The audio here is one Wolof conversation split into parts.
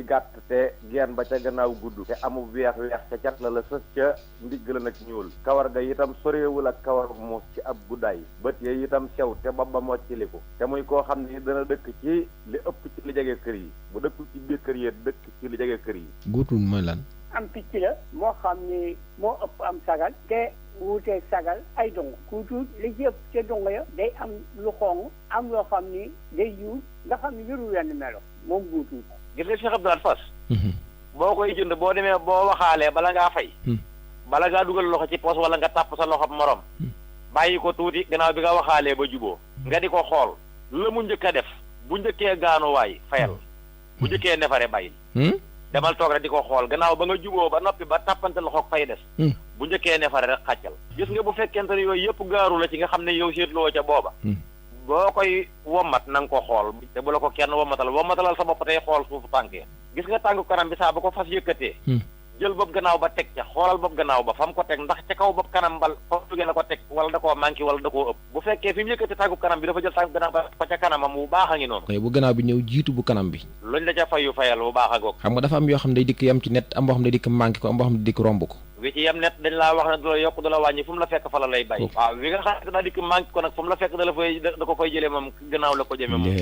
di gàtt te geen ba ca gannaaw gudd te amu weex ca cat la sës ca ndigg la nag ñuul kawar ga itam soreewul ak kawar muus ci ab guddaay bët ya itam sew te bopp ba mocciliku te muy koo xam ne dana dëkk ci li ëpp ci li jege kër yi bu dëkkul ci biir kër yi dëkk ci li jege kër yi. guutul mooy lan. am picc la moo xam ni moo ëpp am sagal te wuuteeg sagal ay dung guutul li ci ëpp ca dung ya day am lu xong am loo xam ni day ñuul nga xam ni yëru wenn melo moom guutul. gis nga Cheikh Abdoulaye Fass boo koy jënd boo demee boo waxaalee bala ngaa fay bala ngaa dugal loxo ci poos wala nga tàpp sa loxo morom bàyyi ko tuuti gannaaw bi nga waxaalee ba juboo nga di ko xool la mu njëkk a def bu njëkkee gaanuwaay fayal bu njëkkee nefare bàyyil demal toog rek di ko xool gannaaw ba nga juboo ba noppi ba tàppante loxo fay des bu njëkkee nefare rek xàccal gis nga bu fekkente ne yooyu yëpp gaaru la ci nga xam ne yow seetloo ca booba boo koy wommat na nga ko xool te bu la ko kenn wommatalal sa bopp tey xool suufu tànk ya gis nga tànku kanam bi saa ba ko fas yëkkatee jël bopp gannaaw ba teg ca xoolal bopp gannaaw ba fa mu ko teg ndax ca kaw bopp kanam bal fa jógee la ko teg wala da koo manqué wala da koo ëpp bu fekkee fi mu yëkkatee tànku kanam bi dafa jël tànku gannaaw ba ko ca kanamam bu baax a ngi noonu bu gannaaw bi ñëw jiitu bu kanam bi luñ la ca fayu fayal bu baax a goog xam nga dafa am yoo xam ne day dikk yam ci net am boo xam ne day dikk manqué ko am boo xam ne day dikk romb ko wi ci yem net dañ laa wax ne du la yokk du la wàññi fu mu la fekk fa la lay bàyyi waaw wi nga xam ne daa dikk manqué ko nag fu mu la fekk da ko fay jëlee moom gannaaw la ko jëmee moom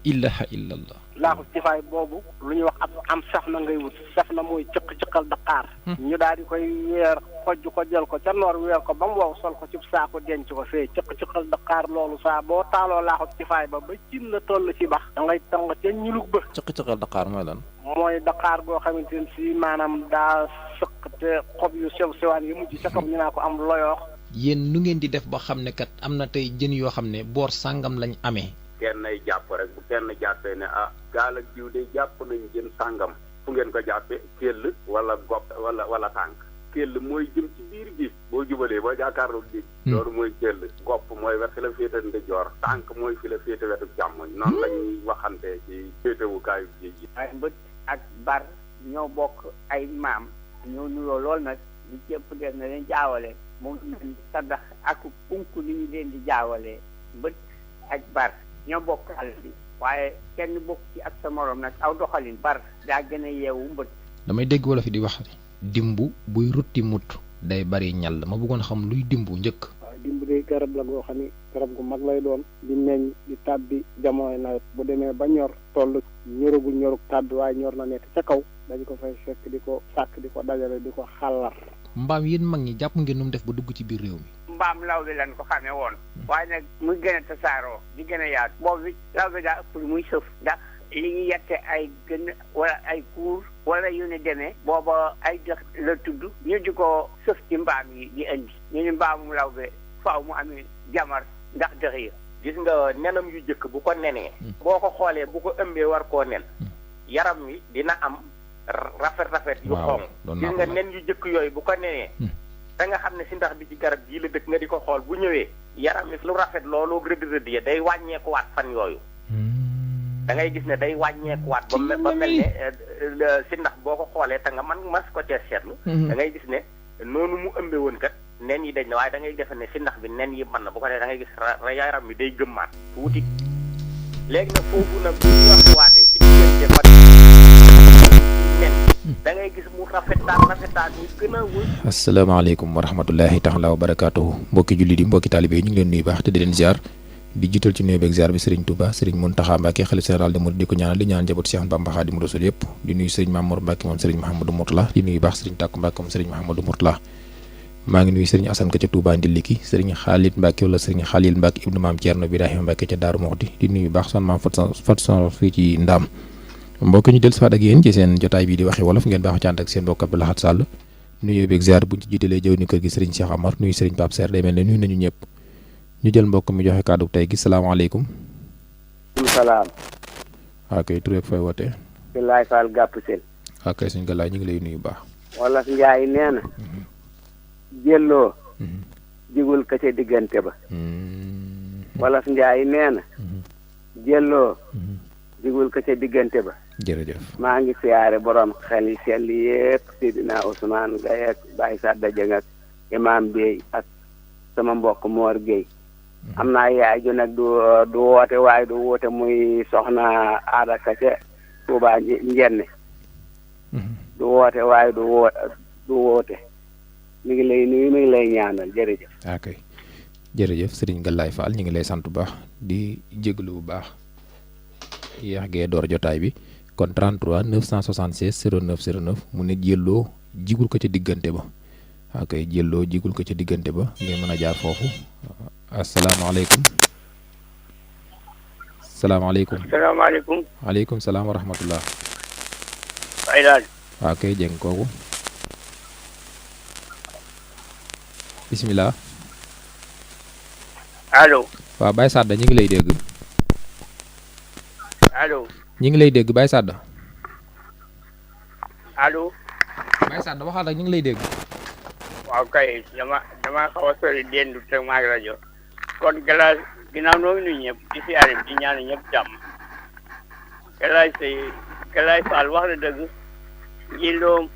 ilaha illallah laaxu cifaay boobu lu ñuy wax am saf na ngay wut saf na mooy cëqal daqaar ñu daal di koy weer xojj ko jël ko ca noor weer ko ba mu wow sol ko ci saako denc ko fee cëqal daqaar loolu saa boo taaloo laaxu cifaay ba cin la toll ci bax da ngay tàng ca ñulug ba cëqal daqaar mooy lan mooy daqaar boo xamante ne si maanaam daa sëq te xob yu sew sewaan yi mujj ca kaw ñu naa ko am loyoox yéen nu ngeen di def ba xam ne kat am na tey jën yoo xam ne boor sàngam lañ amee kenn ay jàpp rek bu kenn jàppee ne gaal ak jiw de jàpp nañ jën sàngam fu ngeen ko jàppee kéll wala gopp wala tànk kéll mooy jëm ci biir géej boo jubalee boo jàkkaarloo géej loolu mooy kéll gopp mooy wet fi la féete ndijoor tànk mooy fi la féete wetu càmmoñ noonu la ñuy waxantee ci féetewukaayu géej gi ay mbët ak bar ñoo bokk ay maam ñoo nuroo lool nag li ci ëpp def na leen jaawale moom leen saddax ak punk ni ñu leen di jaawalee mbët ak bar ñoo bokk àll bi waaye kenn bokk ci ak sa morom nag aw doxalin bar daa gën a yeewu mbët damay dégg wala fi di wax dimbu buy rutti mut day bari ñal ma bëggoon xam luy dimbu njëkk waaw dimbu day garab la goo xam ni garab gu mag lay doon di meññ di tàbbi jamonoy nawet bu demee ba ñor toll ñoragul ñorug tàbbi waaye ñor na nekk ca kaw dañ ko fay fekk di ko sàkk di ko dajale di ko xàllar mbaam yéen mag ñi jàpp ngeen nu mu def ba dugg ci biir réew mi mbaam law bi lan ko xamee woon waaye nag muy gën a tasaaroo di gën a yaatu boobu bi law bi daa ëpp lu muy sëf ndax li ñu yette ay gën wala ay kuur wala yu ne demee booba ay dëx la tudd ñu di ko sëf ci mbaam yi di indi ñu ni mbaamum law bi faaw mu amee jamar ndax dëx ya gis nga nenam yu jëkk bu ko nenee boo ko xoolee bu ko ëmbee war koo nen yaram wi dina am rafet yu xonq gis nga nen yu jëkk yooyu bu ko nenee da nga xam ne si ndax bi ci garab gii la dëkk nga di ko xool bu ñëwee yaram wi lu rafet loolu rëdd ya day wàññeekuwaat fan yooyu da ngay gis ne day wàññeekuwaat ba mel ne si ndax boo ko xoolee te nga man mas ko cee seetlu da ngay gis ne noonu mu ëmbee woon kat nen yi dañ na waaye da ngay defe ne si ndax bi nen yi mën na bu ko dee da ngay gis yaram bi day gëmmaat tuuti léegi nag foofu nag bu ñu waxwaatee ci diggante fan nen da ngay gis mu rafetaan ñu gën a wër. asalaamaaleykum wa rahmatullahi taala wa barakaatuhu mbokki jullit yi mbokki taalibe yi ñu ngi leen nuyu baax te di leen ziar di jiital ci nuyu beeg ziar bi Serigne Touba Serigne Mountakha Mbacké xalifa général des mourides di ko ñaanal di ñaan njaboot Cheikh Bamba Khadimu Rasul yëpp di nuyu Serigne Mamour Mbacké moom Serigne Mouhamadou Mourtala di nuyu baax Serigne Takku Mbacké moom Serigne Mouhamadou Mourtala maa ngi nuyu Serigne Assane ka ca Touba Ndiliki Serigne Khalid Mbacké wala Serigne Khalil Mbacké ibnu maam Thierno Birahima Mbacké ca Daaru Muxti di nuyu baax son maam Fatou fii ci Ndaam mbokk ñu del siwaat ak yéen ci seen jotaay bii di waxe wolof ngeen baax ci ànd ak seen mbokk Abdou Lahad Sall nuyu beeg ziar buñ ci jiitalee jëw ni kër gi Serigne Cheikh Amar nuyu Serigne Pape Serre day mel ne nuyu nañu ñëpp ñu jël mbokk mi joxe kàddu tey gi salaamaaleykum. salaam. waaw kay tur fooy wootee. Galaye Fall Gàpp Sel. waaw kay suñu Galaye ñu ngi lay nuyu baax. wala Njaay nee na. jëlloo. jigul ka ca diggante ba. wala Njaay nee na. jëlloo. jigul ka ca diggante ba. jërëjëf. maa ngi siyaare borom xel yi sell yépp Seydina Ousmane Gaye ak Baye Sadda Dieng ak Imam Bey ak sama mbokk Mor Gueye. am naa yaay ju nag du woote waaye du woote muy soxna Aada Ka ca Touba Njenne du woote waaye du woote mi ngi lay nuyu mi ngi lay ñaanal jërëjëf. ok jërëjëf Serigne Galaye Fall ñu ngi lay sant bu baax di jégalu bu baax yéex gee door jotaay bi kon 33 976 09 09 mu ne jëlloo jigul ko ca diggante ba ok jëlloo jigul ko ca diggante ba ngeen mën a jaar foofu asalaamaaleykum. salaamaaleykum. salaamaaleykum. waaleykum salaam wa rahmatullah. ay daal. waaw kay jeng kooku. bisimilah. allo. waaw Baye Sadda ñu ngi lay dégg. allo. ñu ngi lay dégg Baye Sadda. allo. Baye Sadda waxal rek ñu ngi lay dégg. waaw kay dama xaw a sori dendu te maag rajo kon Galaye ginnaaw noo ngi nuyu ñëpp di si arib di ñaan ñëpp jàmm Galaye Fall wax na dëgg jëlloo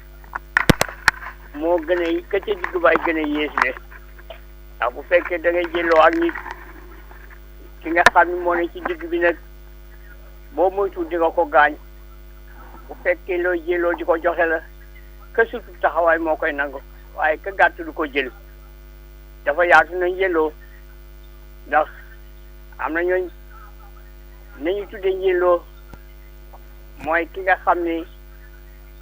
moo gën a ka ca digg baay gën a yées ne ndax bu fekkee da ngay jëlloo ak nit ki nga xam ne moo ne ci digg bi nag boo moytuwul di nga ko gaañ bu fekkee loo jëlloo di ko joxe la ka surtout taxawaay moo koy nangu waaye ka gàtt du ko jël dafa yaatu nañ jëlloo ndax am na ñooñ nañu tuddee njëlloo mooy ki nga xam ne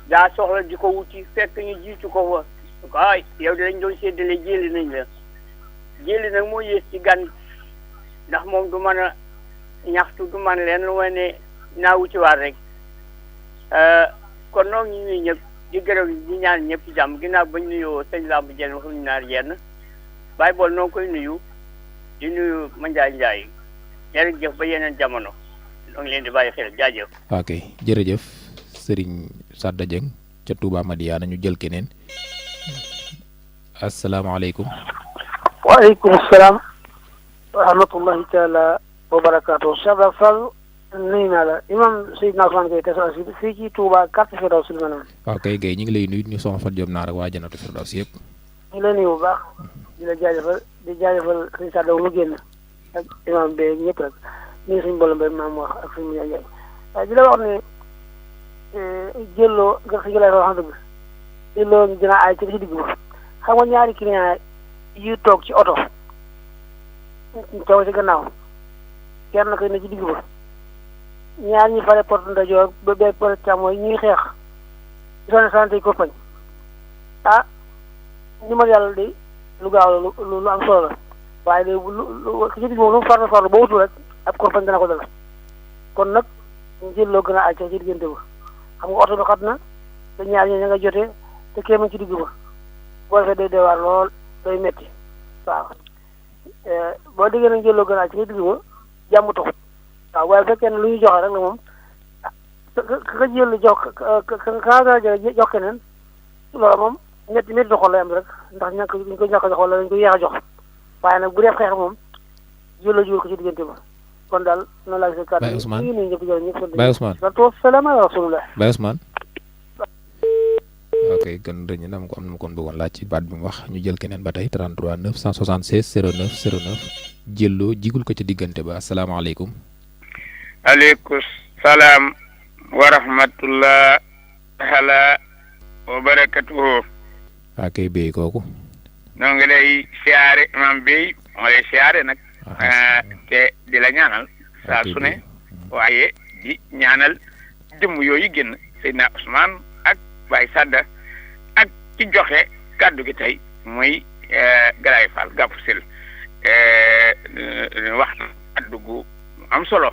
daa soxla di ko wuti fekk ñu jiitu ko fa ay yow de lañ doon séddale jëli nañ la jëli nag moo yées ci gan ndax moom du mën a ñaxtu du man leen lu may ne naa wutiwaat rek kon noonu ñu ñuy ñëpp di gërëm di ñaan ñëpp ci jàmm ginnaaw bañ nuyoo sëñ Lamb Dieng waxuñu naar yenn bàyyi bool noo koy nuyu di nuyu Mandiaye jërëjëf ba yeneen jamono ñoo ngi leen di bàyyi xel jaajëf. ok jërëjëf Serigne Sadda Dieng ca Touba Madiana ñu jël keneen asalaamaaleykum. waaleykum salaam wa rahmatullahi taala wa barakaatu. Cheikh Abdou Fall nuyu naa la imam Seydina Ousmane Gueye Tasawuf fii ci Touba carte Firdawsi Manaan. waaw kay Gueye ñu ngi lay nuyu ñu soxna Fatou Diop naar ak waa Janatu Firdawsi yëpp. ñu ngi lay nuyu bu baax di la jaajëfal di jaajëfal suñu Sadda mu génn ak imam Bey ñëpp rek ñu ngi suñu mbooloo mbay maam wax ak suñu yaay waaye di la wax ne jëlloo nga si jëlaat wax dëgg jëlloo dina aay ci digg ba xam nga ñaari client yu toog ci oto taw ci gannaaw kenn koy ne ci digg ba ñaar ñi fare porte ndajoor ba bee porte càmmooñ ñuy xeex sone santé ko pañ ñu ma yàlla de lu gaaw la lu am solo la waaye de lu ci digg moom lu mu farlu ba wutul rek ab korpañ dana ko dal kon nag jëlloo gën a àcc ci diggante ba xam nga oto bi xat na te ñaar ñi ña nga jotee te kéema ci digg ba boo defee day deewaar lool day metti waaw boo déggee nag jëlloo gën a àcc ci digg ba jàmm taxut waaw waaye fekkee ne lu ñu joxe rek la moom ka jël jox ka jox keneen loolu moom métti doxal lay am rek ndax ñu ko ñàkk a jox wala dañ ko yéex a jox waaye nag bu dee xeex moom jëlloo jiwul ko ci diggante ba kon daal noonu laa gisee kàddu Baye Ousmane yi ñëpp ñëpp Baye Ousmane salaam ala rasulillah Baye Ousmane ok kon rëñ na am na kon bëggoon laaj ci baat bi mu wax ñu jël keneen ba tey 33 976 09 09 jëlloo jigul ko ci diggante ba asalaamaaleykum. aleykum salaam wa rahmatullah taala wa barakatuhu. waa kay Bey kooku. noo ngi lay siyaare imam Bey moo lay siyaare nag. te di la ñaanal saa su ne waaye di ñaanal jëmm yooyu génn Seydina Ousmane ak Baye Sadda ak ci joxe kàddu gi tey muy Galaye Fall Gàppu Sil wax kàddu gu am solo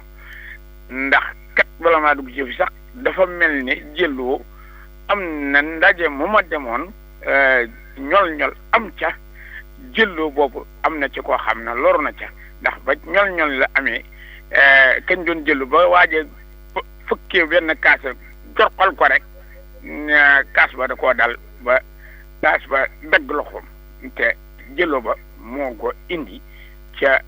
ndax kat bala maa dugg ci fi sax dafa mel ni jëlloo am na ndaje mu ma demoon ñol am ca jëlloo boobu am na ci koo xam ne loru na ca ndax ba ñol la amee kañ doon jëllu ba waaje fëkkee benn kaas jorxal ko rek kaas ba da koo dal ba kaas ba dagg loxoom te jëlloo ba moo ko indi ca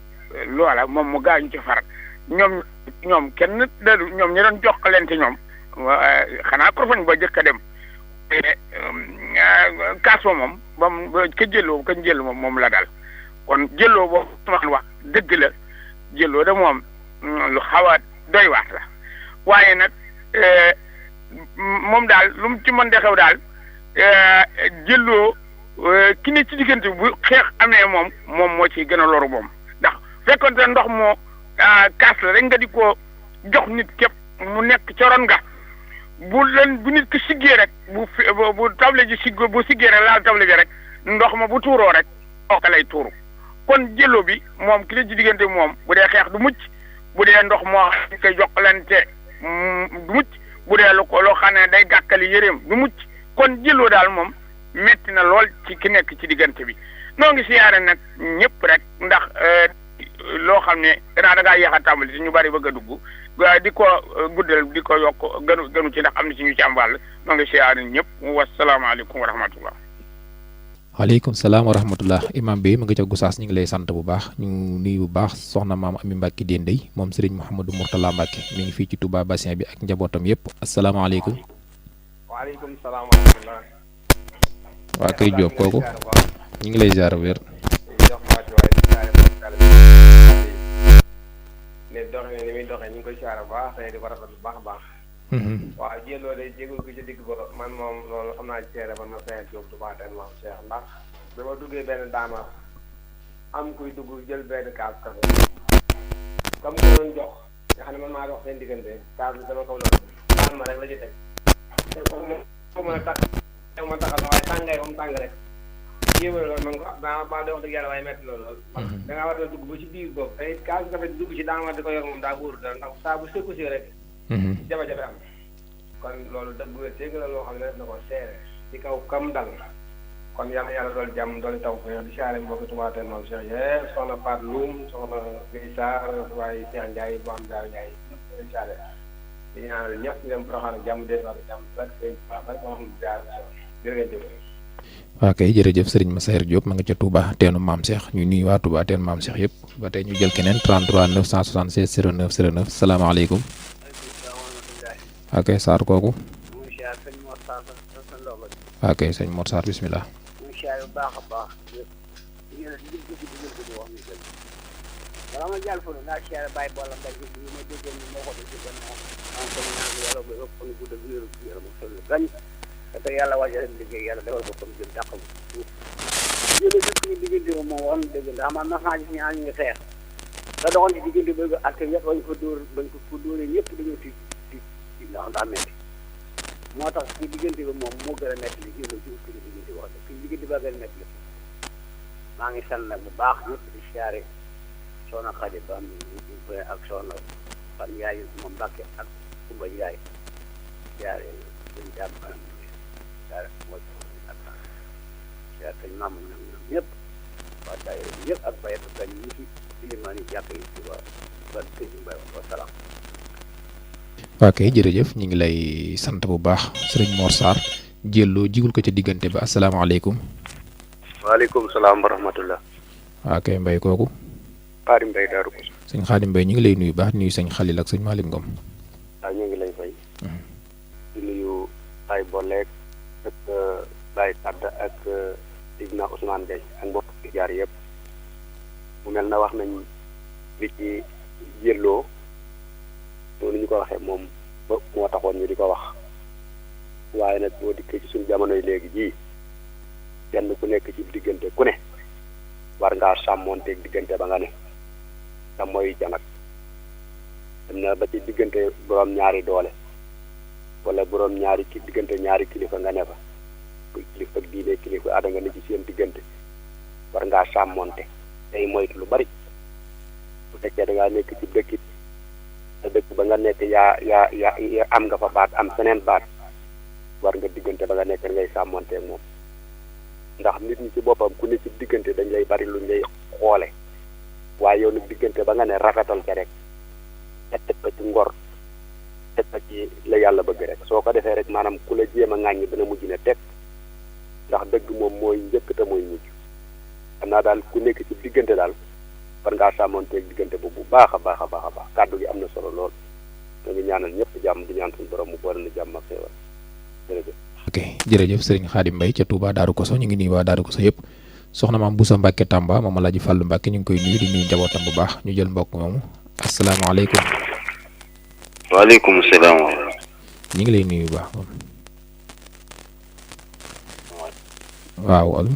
loola moom mu gaañu ci far ñoom kenn dalu ñoom ñu doon jokkalante ñoom xanaa ko fañ ba jëkk a dem kaas ba moom ba ka jëlloo moom la dal kon jëlloo boobu man wax dëgg la jëlloo de moom lu xaw a doy waat la waaye nag moom daal lu mu ci mën de xew daal jëlloo ki ne ci diggante bu xeex amee moom moo ciy gën a loru moom ndax fekkoon te ndox moo kaas la rek nga di ko jox nit képp mu nekk ca ron nga bu nit ki siggee rek bu table ji bu siggee rek laal table ji rek ndox ma bu tuuroo rek ooka lay tuuru kon jëllo bi moom ki ne ci diggante moom bu dee xeex du mucc bu dee ndox moo xam koy joxlante du mucc bu dee loo xam ne day gàkkali yëreem du mucc kon jëlloo daal moom metti na lool ci ki nekk ci diggante bi noo ngi siyaare nag ñëpp rek ndax loo xam ne danaa da ngaa yéex a tàmbali si ñu bari bëgg a dugg di ko guddal di ko yokk gënu ci ndax am na si ñu ci am wàll noo ngi siyaare ñëpp wasalaamaaleykum wa rahmatullah. waaleykum salaam wa rahmatullah imam bi ma nga ca Gosaas ñu ngi lay sant bu baax ñu nuyu bu baax soxna maam Ami Mbacke Dendey moom Serigne Mouhamadou Mourtala Mbacke mi ngi fii ci Touba Bassin bi ak njabootam yëpp asalaamaaleykum. waaleykum salaam wa rahmatullah. waa kay Diop kooku ñu ngi lay ziar wér. ne doxee ni muy doxee ñu ngi koy siyaare bu baax te di ko rafetlu bu baax a baax. waaw jëloo de jéegul gi ci digg ba man moom loolu xam naa ci seere man ma fayal Diop Touba ten maam Cheikh ndax bi ma duggee benn daama am kuy dugg jël benn kaas kafe comme ko doon jox nga xam ne man maa dox seen diggante kaas bi sama kaw la daan ma rek la ci teg te foofu mën a tax teg ma taxal waaye tàngaay ba mu tàng rek yéewale loolu man ko maa dox dëgg yàlla waaye metti loolu da ngaa war a dugg ba ci biir boobu te kaas kafe dugg ci daan war di ko yor moom daa wóoru dara ndax saa bu sëkku si rek jafe-jafe am kon loolu dëgg la dégg la loo xam ne def na ko seere ci kaw kam dal kon yàlla dool jàmm dooli taw ko di siyaare mbokki Touba Ten moom Cheikh yëpp soxna Faat Loum soxna Guèye Sarr waaye Cheikh Ndiaye bu am Ndiaye Ndiaye di siyaare di ñaanal ñëpp ñu dem Porokhane ak jàmm des wax jàmm rek sëñ rek moo xam jaar jërëjëf. waa kay jërëjëf Serigne Massaer Diop ma nga ca Touba teenu maam Cheikh ñu nuyu waa Touba Ten maam Cheikh yëpp ba tey ñu jël keneen 33 976 09 09 salaamaaleykum. ok Sarr kooku. ok sëñ Mor Sarr bisimilah. bu baax a baax ñu ne li ci diggante bi wax ni dëgg wala ma jàll foofu naa siyaare bàyyi boole mbay gi yi ma déggee ni moo ko def ci benn en ko ñaan yàlla ba ëpp fan gudd ak wéeru ci yaram sol gañ te yàlla wàcce liggéey yàlla defal ko comme jëm dàqal yéen a suñu diggante bi moom wax na dëgg ndax man na xaa gis ñaar ñu ngi xeex da doxoon ci diggante ba ak ñëpp bañ ko dóoree ñëpp dañoo ti ndax daa metti moo tax ci diggante bi moom moo gën a metti li jëlo ci ci diggante wax ci diggante ba gën a metti maa ngi sant nag bu baax ñëpp di siyaare soxna Xadi Ba ak soxna Fan Njaay moom Mbàkke ak Kumba Njaay siyaare suñ jàmm siyaare mooy ak siyaare sañ maam ñoom ñëpp waa daay yëpp ak bayatu kañ ñi ci ilimaan yi jàkk yi ci waa ba sëñ Mbay wa salaam. waa kay jërëjëf ñu ngi lay sant bu baax sëriñ Mor Sarr jëlloo jigul ko ca diggante ba asalaamaaleykum. waaleykum salaam wa rahmatullah. waa kay Mbay kooku. Xaadim Mbay Daaru ko. sëñ Xaadim Mbay ñu ngi lay nuyu baax nuyu sëñ Xalil ak sëñ Malick Ngom. waaw ñu ngi lay fay. di nuyu Baye Boleek ak Baye Tadd ak Sidna Ousmane Gueye ak mbokk yi jaar yëpp mu mel na wax nañ li ci jëlloo noonu ñu ko waxee moom ba moo taxoon ñu di ko wax waaye nag boo dikkee ci suñu jamonoy léegi jii kenn ku nekk ci diggante ku ne war ngaa sàmmoonteeg diggante ba nga ne te mooy janag dem na ba ci diggante borom ñaari doole wala borom ñaari diggante ñaari kilifa nga ne fa kilifa diine kilifa aada nga ne ci seen diggante war ngaa sàmmoonte tey moytu lu bari bu fekkee da ngaa nekk ci dëkkit te dëkk ba nga nekk yaa am nga fa baat am feneen baat war nga diggante ba nga nekk ngay sàmmonteeg moom ndax nit ñi ci boppam ku ne ci diggante dañ lay bari luñ lay xoole waaye yow nag diggante ba nga ne rafetal ca rek teg ko ci ngor teg ko ci la yàlla bëgg rek soo ko defee rek maanaam ku la jéem a ŋàññi dina mujj ne teg ndax dëgg moom mooy njëkk te mooy mujj xam naa daal ku nekk ci diggante daal war ngaa sàmmonteeg diggante bu baax a baax a baax a baax kàddu gi am na solo lool ñu ngi ñaanal ñëpp jàmm di ñaan suñu borom mu boole na jàmm ak xéewal jërëjëf. ok jërëjëf sëriñ Xaadim Mbay ca Touba Daaru Koso ñu ngi nuyu waa Daaru Koso yëpp soxna maam Boussa Mbacke Tamba moom Alaaji Fàllu Mbacke ñu ngi koy nuyu di nuyu njabootam bu baax ñu jël mbokk moomu asalaamaaleykum. waaleykum salaam. ñu ngi lay nuyu bu baax. waaw allo.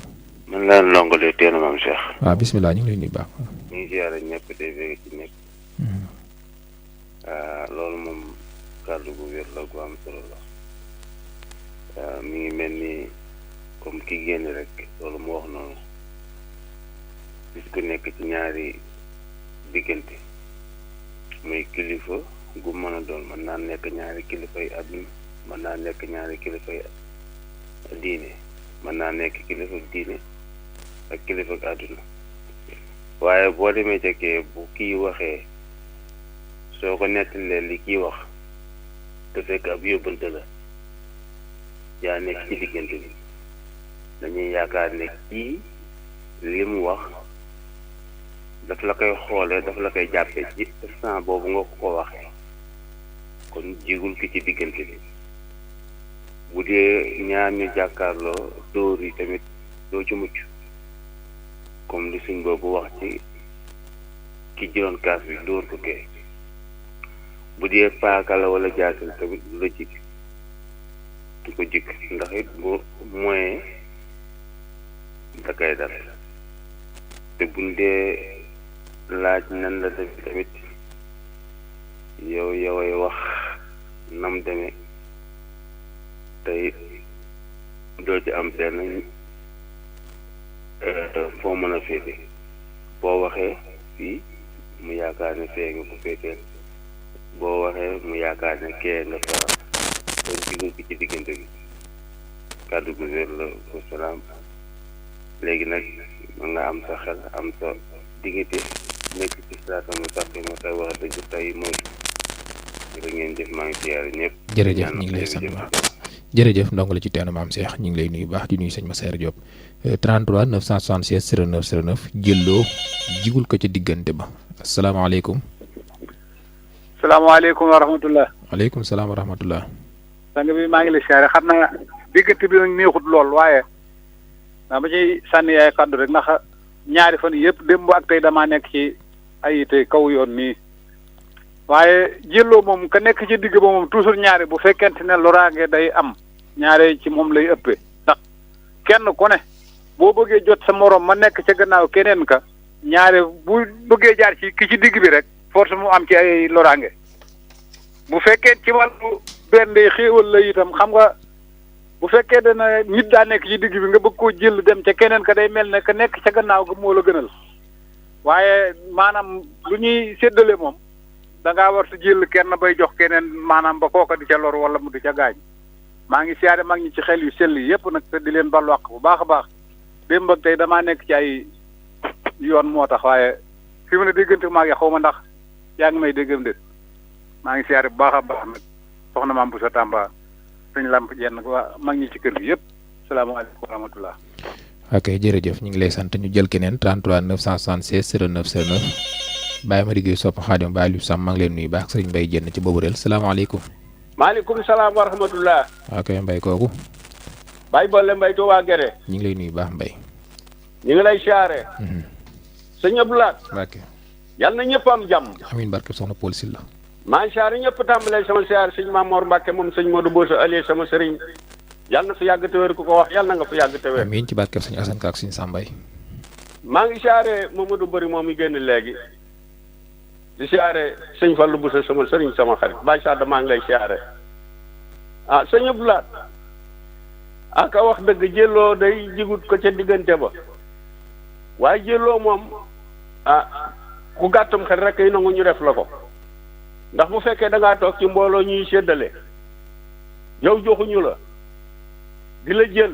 man laa longole teen maam Cheikh. waaw bisimilah ñu ngi lay nuyu bu baax. ñu ngi ziare ñëpp day bëgg ci nekk. loolu moom kàddu gu wér la gu am solo la. mi ngi mel ni comme ki génn rek loolu mu wax noonu bis ku nekk ci ñaari diggante muy kilifa gu mën a doon mën naa nekk ñaari kilifay àdduna mën naa nekk ñaari kilifay diine mën naa nekk kilifa diine ak kilifa àdduna waaye boo demee ca kee bu kii waxee soo ko nettalee li kii wax te fekk ab yóbbante la yaa nekk ci diggante bi dañuy yaakaar ne kii li mu wax daf la koy xoolee daf la koy jàppe ci instant boobu nga ko waxee kon jigul ki ci diggante bi bu dee ñaar ñu jàkkaarloo dóor yi tamit doo ci mucc comme li suñ boobu wax ci ki jëloon kaas bi dóor ko kee bu dee paaka la wala jaasil tamit du la jikk du ko jikk ndax it bu moyen da koy dal te buñ dee laaj nan la def tamit yoway wax nam demee tey doo ci am benn foo mën a féete boo waxee fii mu yaakaar ne fee nga ko féeteel boo waxee mu yaakaar ne kee nga fara kon jigul ki ci diggante bi kàddu gu wér la ko salaam léegi nag mën nga am sa xel am sa diggante nekk ci siraatal mustaqiim ma koy wax dëgg tey mooy da ngeen jëf maa ngi siyaare ñëpp. jërëjëf ñu ngi lay sant baax jërëjëf ndongo la ci teenu maam Cheikh ñu ngi lay nuyu baax di nuyu sëñ Massaer Diop 33 976 09 09 jëlloo jigul ko ca diggante ba asalaamaaleykum. salaamaaleykum wa rahmatullah. waaleykum salaam wa rahmatullah. sang bi maa ngi lay siyaare xam naa diggante bi nag neexut lool waaye dama ciy sànni ay kàddu rek ndax ñaari fan yëpp démb ak tey damaa nekk ci ay tey kaw yoon nii waaye jëlloo moom ka nekk ci digg ba moom toujours ñaari bu fekkente ne loraange day am ñaare ci moom lay ëppee ndax kenn ku ne boo bëggee jot sa morom ma nekk ca gannaaw keneen ka ñaare bu bëggee jaar ci ki ci digg bi rek force mu am ci ay loraange bu fekkee ci wàllu benn xéewal la itam xam nga bu fekkee dana nit daa nekk ci digg bi nga bëgg koo jël dem ca keneen ka day mel ne ka nekk ca gannaaw ga moo la gënal waaye maanaam lu ñuy séddale moom da ngaa war sa jël kenn bay jox keneen maanaam ba kooka di ca lor wala mu di ca gaañ maa ngi siyaare mag ñi ci xel yu sell yi yëpp nag te di leen balwaq bu baax a baax démb ak tey damaa nekk ci ay yoon moo tax waaye fi mu ne déggante maa ngi xaw ma ndax yaa ngi may déggam de maa ngi siyaare bu baax a baax nag soxna maam bu sa Tamba suñu lamp jenn waa mag ñi ci kër gi yëpp salaamaaleykum wa rahmatullah. ok jërëjëf ñu ngi lay sant ñu jël keneen 33 976 09 09 Baye ma liggéey sopp Xaadim Baye Aliou Sam maa ngi leen nuyu baax sëriñ Mbaye Jenn ci boobu réel salaamaaleykum. maaleykum salaam wa rahmatullah. ok Mbaye kooku. Baye Bolle Mbaye Touba Guédé. ñu ngi lay nuyu baax Mbaye. ñu ngi lay siyaare. sëñ Abdoulaye. ok. yal na ñëpp am jàmm. amiin barke soxna Paul Sylla. maa ngi siyaare ñëpp tàmbalee sama siyaare sëñ Mamor Mbacke moom sëñ Modou Bousso Aliou sama sëriñ yal na fi yàgg te wér ku ko wax yal na nga fi yàgg te wér. amiin ci barke sëñ Assane Ka ak sëñ Sambay. maa ngi siyaare Mamadou Bari moom mi génn léegi di siyaare sëñ Fallou Bousso sama sëriñ sama xarit Baye Sada maa ngi lay siyaare ah sëñ Abdoulaye aka wax dëgg jëlloo day jigut ko ca diggante ba waaye jëlloo moom ah ku gàttum xel rek yi nangu ñu def la ko ndax bu fekkee da ngaa toog ci mbooloo ñuy séddale yow joxuñu la di la jël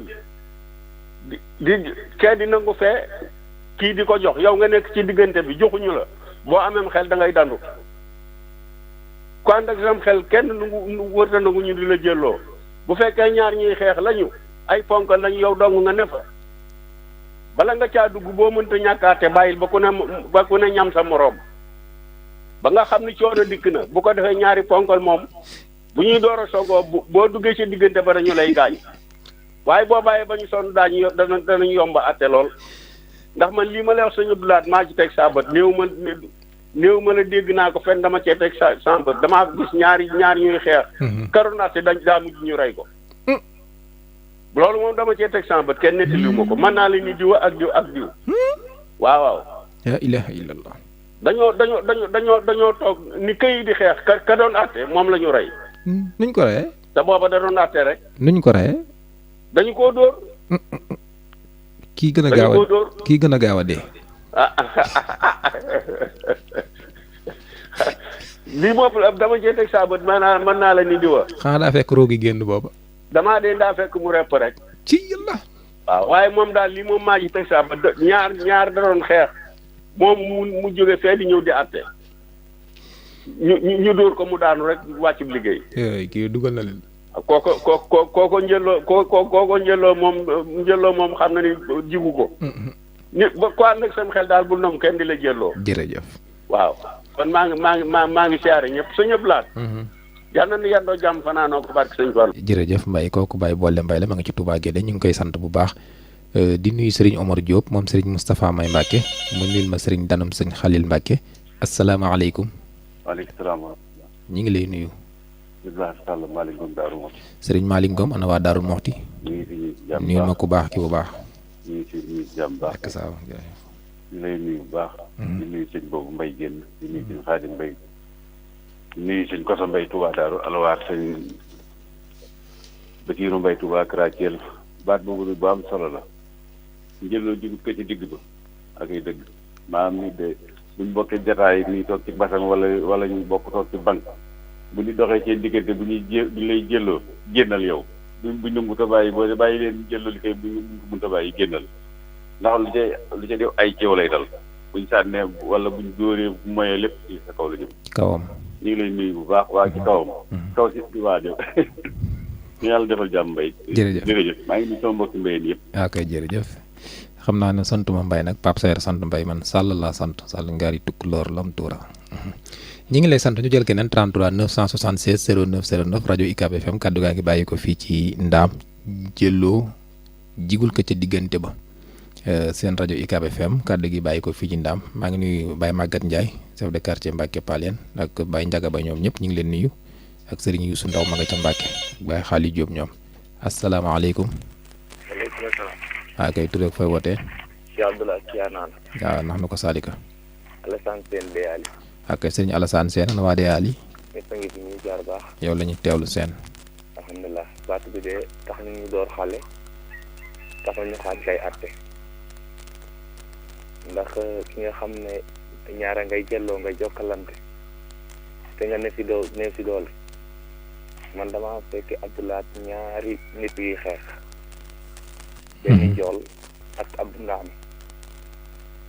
di kee di nangu fee kii di ko jox yow nga nekk ci diggante bi joxuñu la boo amee xel da ngay dandu ku ànd ak sam xel kenn nu wërta nangu ñu di la jëlloo bu fekkee ñaar ñuy xeex lañu ay ponkal lañu yow dong nga ne fa bala nga caa dugg boo mënta ñàkkaate bàyyil ba ku ne ñam sa moroom ba nga xam ni coono dikk na bu ko defee ñaari ponkal moom bu ñuy door a sogoo boo duggee ci diggante ba dañu lay gaañ waaye boo bàyyee ba ñu sonn danañu yomba atte lool ndax man lii ma lay wax sëñ Abdoulaye maa ci teg saabat néew ma néew ma la dégg naa ko fenn dama cee teg sa bët damaa gis ñaari ñuy xeex. karonaate daa mujj ñu rey ko. loolu moom dama cee teg sa bët kenn nettaliwu ma ko mën naa la ni diw ak diw ak diw. waaw. la ilaha illallah. dañoo toog ni këy di xeex ka doon àtte moom la ñu rey. nuñ ko reyee. te booba da doon àtte rek. nuñ ko reyee. dañu koo dóor. kii gën a gaaw a dee. lii moom dama cee teg saa bët mën naa la ni diwa. xanaa daa fekk roogi génn booba. damaa dee daa fekk mu repp rek. ci yàlla. waaw waaye moom daal lii moom maa ci teg saa bët ñaar da doon xeex moom mu jóge fee di ñëw di àtte ñu dóor ko mu daanu rek wàcc liggéey. kii dugal na leen. kooko njëlloo moom xam na ni jigu ko. nit ba ko ànd ak sam xel daal bul nam kenn di la jëlloo. jërëjëf. waaw kon maa ngi siyaare ñëpp sa ñëpp laat. yal na ni yendoo jàmm fanaanoo ko barke sëñ Fall. jërëjëf Mbaye kooku Baye Bolle Mbaye la ma nga ci Touba Guédé ñu ngi koy sant bu baax di nuyu Serigne Omar Diop moom Serigne Moustapha May Mbacke mu nuyul ma Serigne Danam Sëñ Khalil Mbacke asalaamaaleykum. waaleykum salaam wa rahmatulah. ñu ngi lay nuyu. Ibrahima Sall Malick Ngom Darou Mouhty. Serigne Malick Ngom ana waa Darou Mouhty. ñu ngi fi jàmm nuyul ma ku baax ki bu baax. ñu ngi fi jàmm baax. ak saa ñu lay nuyu bu baax. di nuyu sëñ boobu Mbaye génn di nuyu sëñ Xaadim Mbaye. nuyu sëñ Koso Mbaye Touba Daaru Alwaar sëñ Basiiru Mbaye Touba Karathie baat boobu bu am solo la njëloo jigut ko ci digg ba ak ay dëgg maanaam nit de buñ bokkee jataay nii toog ci basang wala ñu bokk toog ci bank bu ñu doxee ci diggante bu ñu lay jëlloo génnal yow buñ nangu ta bàyyi boo bàyyi leen jëlloo li koy buñ mun ta bàyyi génnal ndax lu ca def ay ceew lay dal buñ sànnee wala buñ dóoree bu moyee lépp ci sa kaw la jëm kawam ñu ngi lay nuyu bu baax waa ci kawam kaw si di waajo ñu yàlla defal jàmm Mbaye. jërëjëf maa ngi nuyu sama mbokki Mbayeen yëpp. ok jërëjëf xam naa ne santuma Mbaye nag Pape Sayer sant Mbaye man Sall laa sant Sall ngaari tukk loor lam tuura ñi ngi lay sant ñu jël keneen 33 976 09 09 rajo UCAB FM kaddu gaa ngi bàyyi ko fii ci Ndaam jëlloo jigul ko ca diggante ba seen rajo UCAB FM kaddu gi bàyyi ko fii ci Ndaam maa ngi nuyu Baye Maguette Ndiaye chef de quartier Mbacke Palien ak Baye Ndiaga ba ñoom ñëpp ñu ngi leen nuyu ak Serigne Youssou Ndaw ma nga ca Mbacke Baye Xaali Diop ñoom asalaamaaleykum. waaleykum salaam. kay tur ak fooy wootee. Cheikh Abdoulaye Kianaan. waaw nax na ko Salika. Alassane Sène Deyali. ak Serigne Alassane Sène ana waa Deyali. ñëpp a ngi fi ñuy jaar baax. yow la ñu teewlu seen. alhamdulilah baatu bi de tax ñu door xale tax ñu xaaj kay atte ndax ki nga xam ne ñaara ngay jëlloo nga jokkalante te nga ne fi doole man dama fekk Abdoulaye ñaari nit yi xeex benn njool ak Abdou Ndaam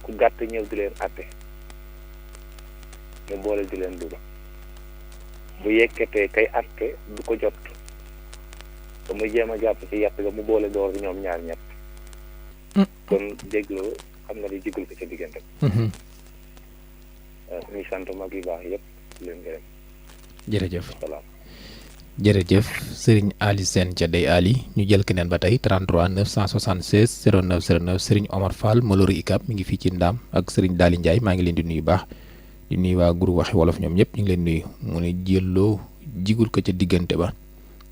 ku gàtt ñëw di leen atte mu boole di leen duma bu yekkatee kay atte du ko jot ba mu jéem a jàpp ci yàtt ga mu boole door bi ñoom ñaar ñett kon jégloo xam nga di jigul ko ca diggante ñuy sant mag yu baax yëpp leen gërëm jërëjëf salaam jërëjëf Serigne Ali Sène ca Dey Ali ñu jël keneen ba tey 33 976 09 09 Serigne Omar Fall Maloru ICAB mi ngi fii ci Ndaam ak Serigne Daali Ndiaye maa ngi leen di nuyu baax di nuyu waa groupe waxi wolof ñoom ñëpp ñu ngi leen nuyu mu ne jëlloo jigul ko ca diggante ba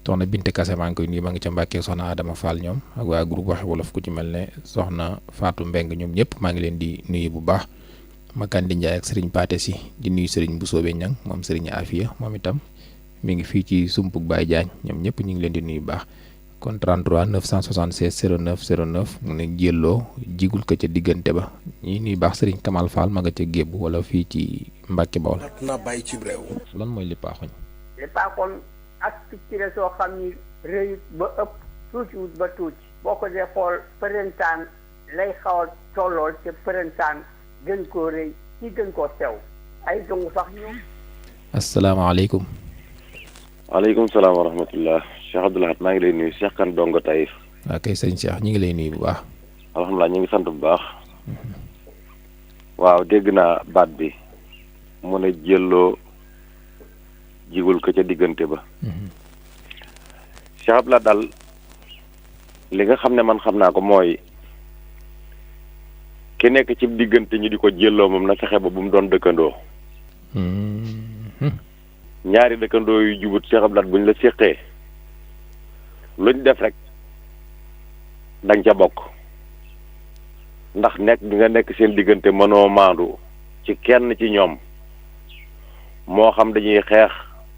soxna Binte Kase maa ngi koy nuyu maa ngi ca Mbàkke soxna Adama Fall ñoom ak waa groupe waxi wolof ku ci mel ne soxna Fatou Mbeng ñoom ñëpp maa ngi leen di nuyu bu baax Makandi Ndiaye ak Serigne Paté si di nuyu Serigne Boussoobe Ñang moom Serigne Afia moom itam mi ngi fii ci Sumpug Baye Diagne ñoom ñëpp ñu ngi leen di nuyu baax kon 33 976 09 09 mu ne jëlloo jigul ko ca diggante ba ñi nuyu baax Serigne Kamal Fall ma nga ca Gébbu wala fii ci Mbàkke Bawol na bàyyi ci réew lan mooy lippaaxoñ lippaaxoñ ak picc la soo xam ni rëyut ba ëpp tuutiwut ba tuuti boo ko dee xool përëntaan lay xaw a tollool te përëntaan gën koo rëy ci gën koo sew ay dungu sax ñoom. asalaamaaleykum. waaleykum salaam wa rahmatullah Cheikh Abdoulaye maa ngi lay nuyu Cheikh Kane Dongo Taïf. waaw kay sëñ Cheikh ñu ngi lay nuyu bu baax. alhamdulilah ñu ngi sant bu baax. waaw dégg naa baat bi mu ne jëlloo jigul ko ca diggante ba. Cheikh Abdoulaye daal li nga xam ne man xam naa ko mooy ki nekk ci diggante ñu di ko jëlloo moom na fexe ba bu mu doon dëkkandoo. ñaari dëkkandoo yu jubut Cheikh Abdou Lahad buñ la séqee luñ def rek dañ ca bokk ndax nekk bi nga nekk seen diggante mënoo maandu ci kenn ci ñoom moo xam dañuy xeex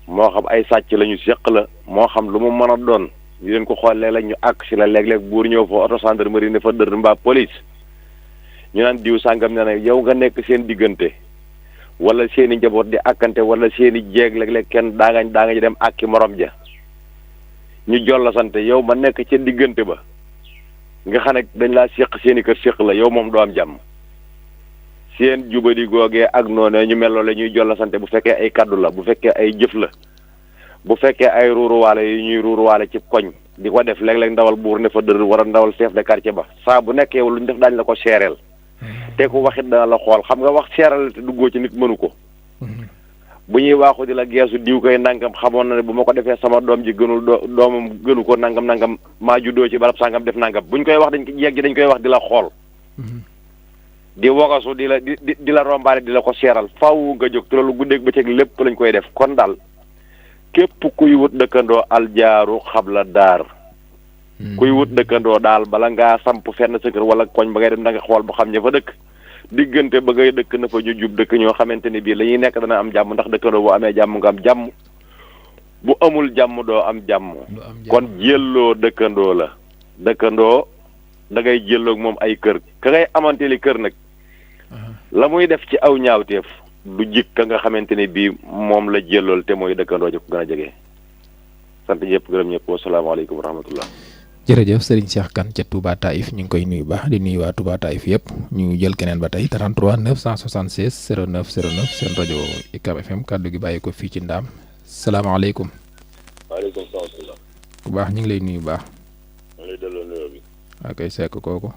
moo xam ay sàcc lañu séq la moo xam lu mu mën a doon di leen ko xool léeg-léeg ñu àgg si la léeg-léeg buur ñëw fa auto gendarmerie ne fa dër mbaa police ñu naan diw sàngam ne yow nga nekk seen diggante wala seeni njaboot di àkkante wala seeni jeeg léeg-léeg kenn daa nga dem àkki morom ja ñu jolla sante yow ma nekk ca diggante ba nga xam ne dañ laa séq seeni kër séq la yow moom doo am jàmm seen jubadi googee ak noonu ñu mel la ñuy jolla sante bu fekkee ay kaddu la bu fekkee ay jëf la bu fekkee ay ruuruwaale yi ñuy ruuruwaale ci koñ di ko def léeg-léeg ndawal buur ne fa dër war a ndawal chef de quartier ba saa bu nekkee lu ñu def daañu la ko seereel te ku waxit dana la xool xam nga wax seeral te duggoo ci nit mënu ko bu ñuy waaxu di la geesu diw koy nangam xamoon na ne bu ma ko defee sama doom ji gënul doomam gënu ko nangam maa juddoo ci barab sangam def nangam buñ koy wax dañ ko jeeg ji dañ koy wax di la xool di wogasu di la rombaale di la ko seeral faaw nga jóg te loolu guddeeg bëccëg lépp lañ koy def kon daal képp kuy wut dëkkandoo aljaaru xabla daar kuy wut dëkkandoo daal bala ngaa samp fenn sa kër wala koñ ba ngay dem da nga xool ba xam ña fa dëkk diggante ba ngay dëkk na fa ñu jub dëkk ñoo xamante ni bii la ñuy nekk dana am jàmm ndax dëkkandoo bu amee jàmm nga am jàmm bu amul jàmm doo am jàmm kon jëlloo dëkkandoo la dëkkandoo da ngay jëlloog moom ay kër ka ngay amante li kër nag la muy def ci aw ñaawteef du jik ka nga xamante ni bii moom la jëllool te mooy dëkkandoo ji ko gën a jege sant ñëpp gërëm ñëpp wasalaamaaleykum wa rahmatullah jërëjëf Serigne Cheikh Kane ca Touba Taïf ñu ngi koy nuyu baax di nuyu waa Touba Taïf yëpp ñu jël keneen ba tey 33 976 09 09 seen rajo UCAB FM kàddu gi bàyyi ko fii ci Ndaam salaamaaleykum. waaleykum salaam. bu baax ñu ngi lay nuyu baax. maa ngi lay delloo nuyoo bi. waa kay Seck kooku.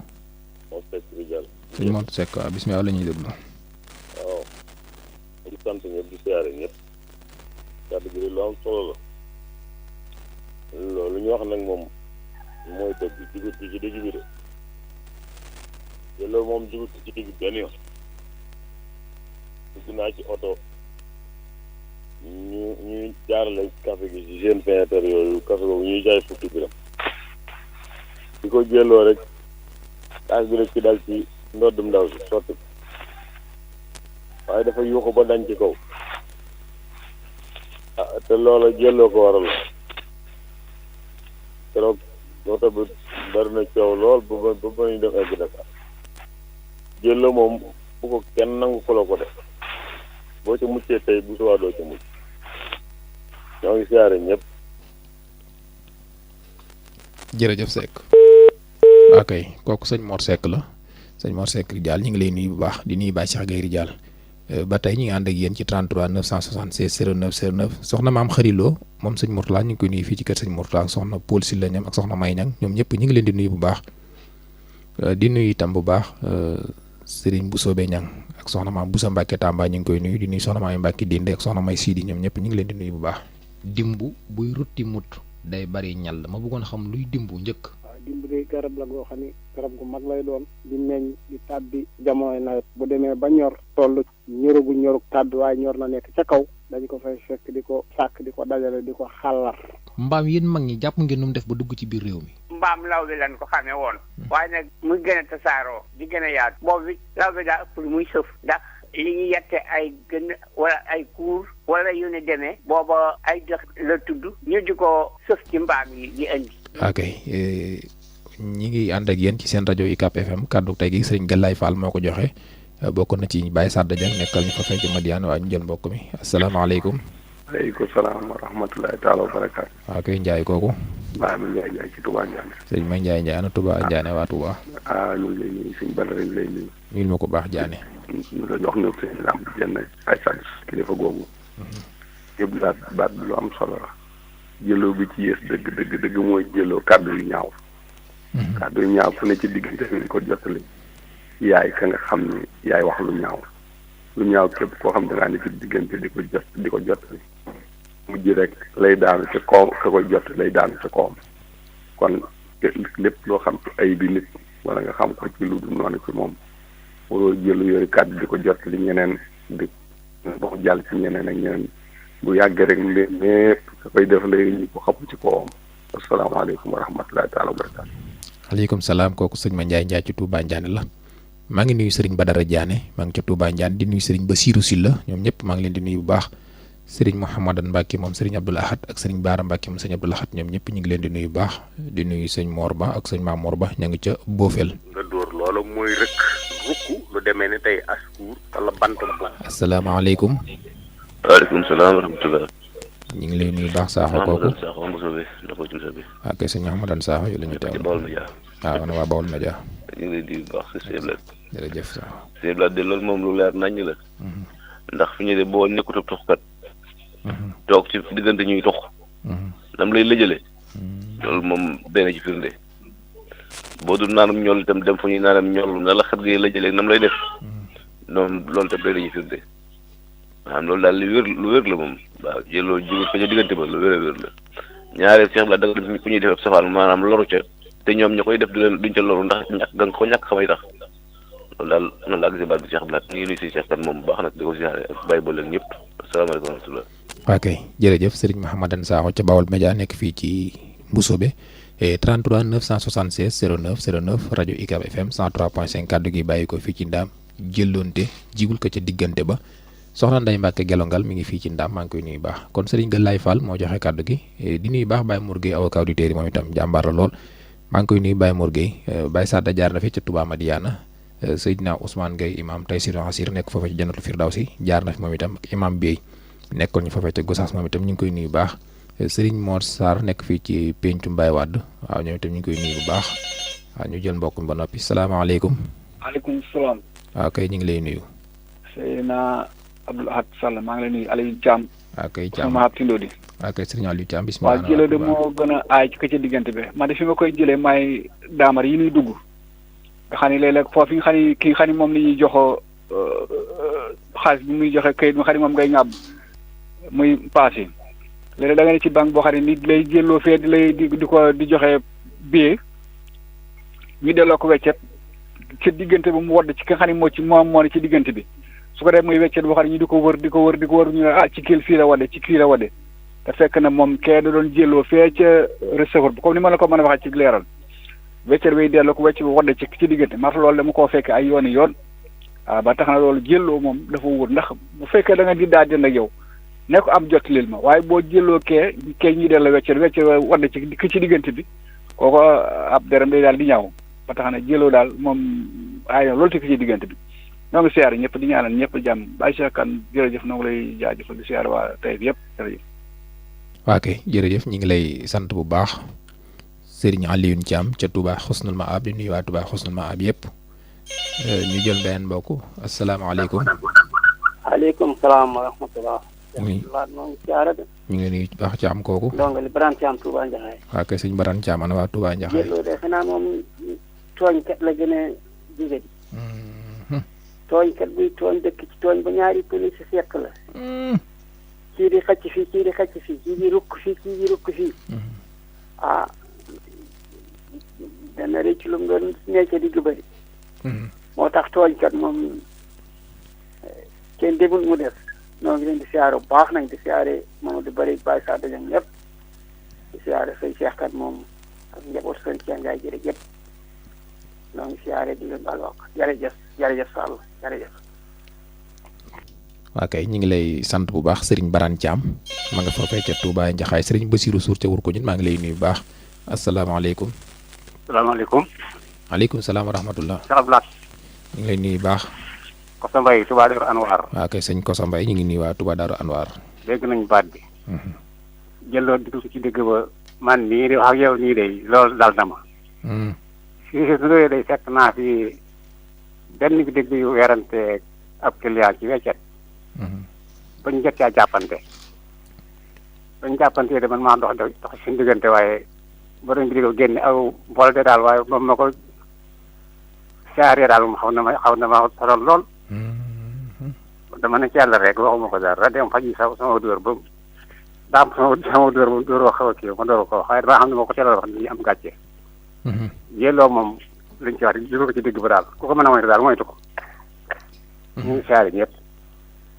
moo Seck bi jàll. suñu mot Seck waaw bisimilah la ñuy déglu. waaw. di sant ñëpp di siyaare ñëpp. kàddu gi lu am solo la. loolu ñu wax nag moom. mooy dëgg jugut ci digg bi de te loolu moom jugut ci digg benn yoon dugg naa ci oto ñu jaarale café gi ci seen painter yooyu café boobu ñuy jaay fukki biram di ko jëloo rek kaas bi rek ci dal ci ndoddum ndaw si sotti waaye dafa yuuxu ba dañ ci kaw te loola jëloo ko waral keroog oto bi bari na coow lool ba ñu def egg Dakar jël la moom bu ko kenn nangu ko la ko def boo ci muccee tey bu subaa doo ci mucc ñoo ngi siyaare ñëpp. jërëjëf Seck. ok kooku sëñ Mor Seck la sëñ Mor Seck Ridial ñu ngi lay nuyu bu baax di nuyu Baye Cheikh Gueye Ridial ba tey ñu ngi ànd ak yéen ci 33 976 09 09 soxna maam xariloo moom sëñ Mourtala ñu ngi koy nuyu fii ci kër sëñ Mourtala ak soxna Paul Sylla ñam ak soxna May Ñang ñoom ñëpp ñu ngi leen di nuyu bu baax di nuyu itam bu baax Serigne Bousso Be Ñang ak soxna maam Boussa Mbacke Tamba ñu ngi koy nuyu di nuyu soxna maam Mbacke Dinde ak soxna May Sidi ñoom ñëpp ñu ngi leen di nuyu bu baax. dimbu buy rutti mut day bari ñal ma bëggoon xam luy dimbu njëkk. dimb day garab la goo xam ni garab gu mag lay doon di meññ di tàbbi jamonoy nawet bu demee ba ñor toll ñoragu ñorug tàbbi waaye ñor na nekk ca kaw dañ ko fay fekk di ko sàkk di ko dajale di ko xàllar. mbaam yéen mag ñi jàpp ngeen nu mu def ba dugg ci biir réew mi. mbaam law bi lañ ko xamee woon waaye nag muy gën a tasaaroo di gën a yaatu boobu law bi daa ëpp lu muy sëf ndax li ñu yette ay gën wala ay kuur wala yu ne demee booba ay dëx la tudd ñu di ko sëf ci mbaam yi di indi. ok ñi ngi ànd ak yéen ci seen rajo UCAB FM kaddu tey gi sëriñ Galaye Fall moo ko joxe bokk na ci Baye Sadda Dieng nekkal ñu fa fay ci Madiane waaye ñu jël mbokk mi asalaamaaleykum. waaleykum salaam wa rahmatulahi taala wa barakaatu. waaw kay Ndiaye kooku. maa ngi Ndiaye Ndiaye ci Touba Ndiané. sëñ May Ndiaye ana Touba Ndiané waa Touba. ñu ngi lay nuyu suñu bala rek lay nuyu. nuyul ma ko baax Ndiané. ñu la jox ñu seen lamb jenn ay sàcc kilifa googu. yëpp baat bi lu am solo la. jëloo bi ci yées dëgg mooy jëloo kàddu yu ñaaw. kàddu yu ñaaw fu ne ci diggante bi di ko jottali yaay ka nga xam ne yaay wax lu ñaaw képp koo xam ne dangaa ne ci diggante di ko jottali mujj rek lay daanu ci kawam ka koy jot lay daanu ci kawam kon lépp loo xam ci ay bi nit wala nga xam ko ci lu dul noonu ci moom waroo jëlu yooyu kàddu di ko jottali ñeneen di boo jàll ci ñeneen ak ñeneen bu yàggee rek leen ñëpp ka koy def léegi ñu ko xam ci kawam. asalaamaaleykum wa rahmatulahi taala wa barakaatu. aleykum salaam kooku sëñ ma Ndiaye ci Touba Ndiané la maa ngi nuyu sëriñ Badara Diané maa ngi ca Touba Ndiané di nuyu sëriñ Basirou Sylla ñoom ñëpp maa ngi leen di nuyu bu baax sëriñ Mouhamadan Mbacke moom sëriñ Abdoul Ahad ak sëriñ Baara Mbacke moom sëriñ Abdoul Ahad ñoom ñëpp ñu ngi leen di nuyu bu baax di nuyu sëñ Mor Ba ak sëñ Mamour Ba ña ngi ca Bofel. nga dóor loolu mooy rëkk rukku lu demee ni tey askuur wala bant bu. asalaamaaleykum. waaleykum salaam wa rahmatulah. ñu ngi lay nuyu baax Sakho kooku. ok sëñ Mouhamadan Sakho yu la ñu teew. waaw man waa Baol Média. ñu ngi lay di baax si Sèye Blade. jërëjëf Sakho. Sèye Blade de loolu moom lu leer naññ la. ndax fi ñu de boo nekkut ab toxkat. toog ci diggante ñuy tox. nam lay lëjale. loolu moom benn ci firnde. boo dul naanam ñool itam dem fu ñuy naanam ñool na la xet gi lëjale nam lay def. noonu loolu itam benn ci firnde. maanaam loolu daal lu wér la moom waaw jëloo jiw fa ñu diggante ba lu wér a wér la. ñaareel Cheikh Blade da nga def fu ñuy def ab safaan maanaam loru ca. te ñoom ña koy def duñ ca loru ndax ñàkk ga nga ko ñàkk xamay tax loolu daal noonu laa gisee baat bi Cheikh Blade ñu ngi nuyu si Cheikh Kan moom bu baax nag di ko ziare ak bàyyi ba leen ñëpp asalaamaaleykum wa rahmatulah. ok jërëjëf Serigne Mouhamadan Sakho ca Baol Média nekk fii ci Mboussobé 33 976 09 09 rajo UCAB FM 103.5 kaddu gi bàyyi ko fii ci Ndaam jëlloonte jigul ko ca diggante ba soxna Ndeye Mbacke Gelongal mi ngi fii ci Ndaam maa ngi koy nuyu baax kon Serigne Galaye Fall moo joxe kaddu gi di nuyu baax Baye Mour Gueye avocat auditeurs yi moom itam jàmbaar la lool. maa ngi koy nuyu Baye Mor Gueye Baye Sadda jaar na fi ca Touba Madiana Seydina Ousmane Gueye imam Taysir Asir nekk foofa ci Jannatul Firdawsi jaar na fi moom itam ak imam Bey nekkoon ñu foofa ca Gossas moom itam ñu ngi koy nuyu bu baax Serigne Mor Sarr nekk fii ci Pencum Baye Wade waaw ñoom itam ñu ngi koy nuyu bu baax waaw ñu jël mbokk mi ba noppi salaamaaleykum. maaleykum salaam. waaw kay ñu ngi lay nuyu. Seydina Abdoul Ahad Sall maa ngi lay nuyu Aliou Thiam. waaw kay Thiam sama Tindodi. waaw kay Serigne Aliou Thiam bisimilah. waaw jëlee de moo gën a aay ci ca diggante bi man de fi ma koy jëlee may daamar yi ñuy dugg nga xam ne léeg-léeg foofu nga xam ne ki nga xam ne moom la ñuy joxo xaalis bi muy joxe kayit nga xam ne moom ngay ŋàbb muy passé léeg-léeg da nga ne ci banque boo xam ne nit lay jëlloo fee di lay di ko di joxe billet ñu delloo ko weccet ci diggante bi mu wodd ci ki nga xam ne moo ne ci diggante bi su ko def muy weccet boo xam ne ñu di ko wër ñu ne ah ci kii fii la wadde ci kii la wadde te fekk na moom kee da doon jëlloo fee ca receveur bi comme ni ma la ko mën a waxee ci leeral weccet bay delloo ko wecc bi wadde ci diggante marta loolu dama koo fekk ay yooni yoon waaw ba tax na loolu jëlloo moom dafa wóor ndax bu fekkee da nga di daa jënd ak yow ne ko am jottalil ma waaye boo jëlloo kee ñuy delloo weccet wadde ci diggante bi kooko ab deram day daal di ñaaw ba tax na jëlloo daal moom ay loolu te ci diggante bi ñoo ngi siyaare ñëpp di ñaanal ñëpp jàmm Baye Cheikh Kane jërëjëf noo ngi lay jaajëfal di siyaare waa tey bi yëpp jërëjëf. waa kay jërëjëf ñu ngi lay sant bu baax Serigne Alioune Thiam ca Touba Xusnul Maab di nuyu waa Touba Xusnul Maab yëpp ñu jël benn mbokk asalaamaaleykum. aleykum salaam wa rahmatulah. oui noo ngi siyaare de. ñu ngi nuyu baax Thiam kooku. ndongali Barane Thiam Touba Ndiakhaye. waa kay sëñ Barane Thiam ana waa Touba Ndiakhaye. jëloo de xanaa moom tooñkat la gën a jóge di. tooñkat buy tooñ dëkk ci tooñ ba ñaari police fekk la. kii di xëcc fii kii di xëcc fii kii di rukk fii kii di rukk fii. ah dana rëcc lu mu doon nekk digg bëri. moo tax tooñkat moom kenn demul mu def ñoo ngi leen di siyaare bu baax nag di siyaare Mamadou Bari Baye Sadda Dieng ñëpp di siyaare sëñ Cheikh Kat moom ak njaboot sëñ Cheikh Ndiaye jërëjëf ñoo ngi siyaare di leen baal wax jërëjëf Sall jërëjëf. waa kay ñu ngi lay sant bu baax Serigne Barane Thiam ma nga foofee ca Touba Ndiakhaye Serigne Bassirou Sour ca wur ko ñun maa ngi lay nuyu bu baax asalaamaaleykum. salaamaaleykum. maaleykum salaam wa rahmatullah. Cheikh Blade. ñu ngi lay nuyu bu baax. Kosa Mbaye Touba Darou Anwar. waa kay sëñ Kosa Mbaye ñu ngi nuyu waa Touba Darou Anwar. dégg nañu baat bi. jëloo di ci digg ba man nii di wax ak yow nii day loolu dal na ma. si loolu day fekk naa fi benn bi dégg yu werante ab client ci weccet. bañ jot caa jàppante. bañ jàppante de man maa dox seen diggante waaye borom bi di ko génne aw mbool de daal waaye moom ma ko saaree daal moom xaw na ma sonal lool. dama ne ci yàlla rek waxuma ko dara dem faj sama dóor ba daam sama dóor ba dóor xaw a kii ma door ko wax waaye damaa xam ne moo ko teel a wax ni am gàcce. yelloo moom liñ ci wax di ko ci digg ba daal ku ko mën a moytu daal moytu ko. ñu ngi saare ñëpp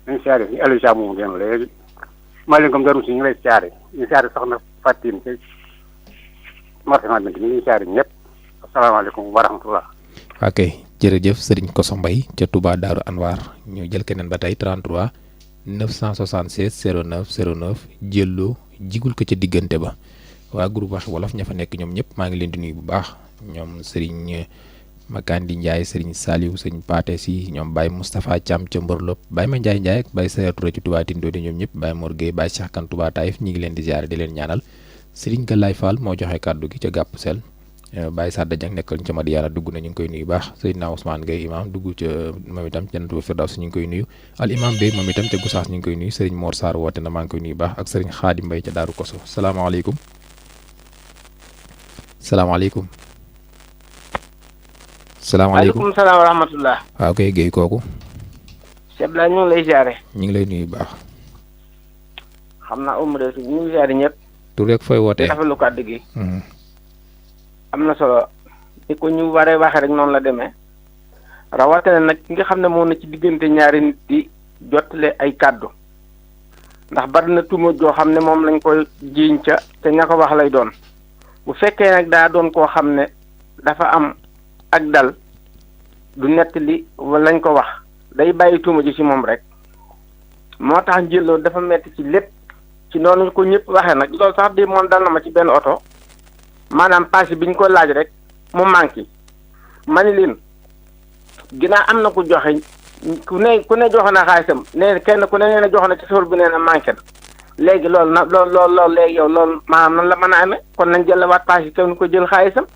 ñu siyaare si Aliou Dia moomu dem léegi maaleykum darum si ñu lay siyaare ñu siyaare soxna Fatim ci marché bi ñu ngi siyaare ñëpp asalaamaaleykum wa rahmatullah. ok jërëjëf Serigne Koso Mbaye ca Touba Daaru Anwar ñu jël keneen ba tey 33 976 09 09 jëlloo jigul ko ca diggante ba waa groupe Waxi Wolof ña fa nekk ñoom ñëpp maa ngi leen di nuyu bu baax ñoom Serigne Makandi Ndiaye Serigne Saliou Serigne Paté si ñoom Baye Moustapha Thiam ca Mbërlop Baye Ma Ndiaye ak Baye Sayer Touré ci Touba Tindo di ñoom ñëpp Baye Mor Gueye Baye Cheikh Kan Touba Taïf ñi ngi leen di ziare di leen ñaanal Serigne Galaye Fall moo joxe kàddu gi ca Gàpp Sel Baye Sadda Dieng nekkal ca Madiana dugg na ñu ngi koy nuyu baax Seydina Ousmane Gueye imam dugg ca moom itam Jannatul Firdaws ñu ngi koy nuyu al imam Bey moom itam ca Goussaas ñu ngi koy nuyu Serigne Mor Sarr woote na maa ngi koy nuyu baax ak Serigne Khadim Mbaye ca Daaru Koso salaamaaleykum salaamaaleykum salaamaaleykum maaleykum salaam wa rahmatullah. waaw kay Guèye kooku. Cheikh Blanc ñu ngi lay ziare. ñu ngi lay nuyu bu baax. xam naa Oumou Diouf ñu ngi ziare ñëpp. tur rek fooy wootee. rafetlu kàddu gi. am na solo ni ko ñu waree waxee rek noonu la demee. rawatina nag ki nga xam ne moo na ci diggante ñaari nit di jottale ay kàddu. ndax bari na tuuma joo xam ne moom lañ koy jiiñ ca te ña ko wax lay doon. bu fekkee nag daa doon koo xam ne dafa am. ak dal du nettali wala lañ ko wax day bàyyi tuuma ji ci moom rek moo tax njëlloo dafa metti ci lépp ci noonu ko ñëpp waxee nag loolu sax di moom dal na ma ci benn oto maanaam paase bi ñu ko laaj rek mu manqué ma ni leen ginnaaw am na ku joxe ku ne joxe na xaalisam nee kenn ku ne nee na joxe na ci sol bi nee na manqué na léegi loolu nag loolu léegi yow loolu maanaam nan la mën a amee kon nañ jëlawaat paase kenn ko jël xaalisam.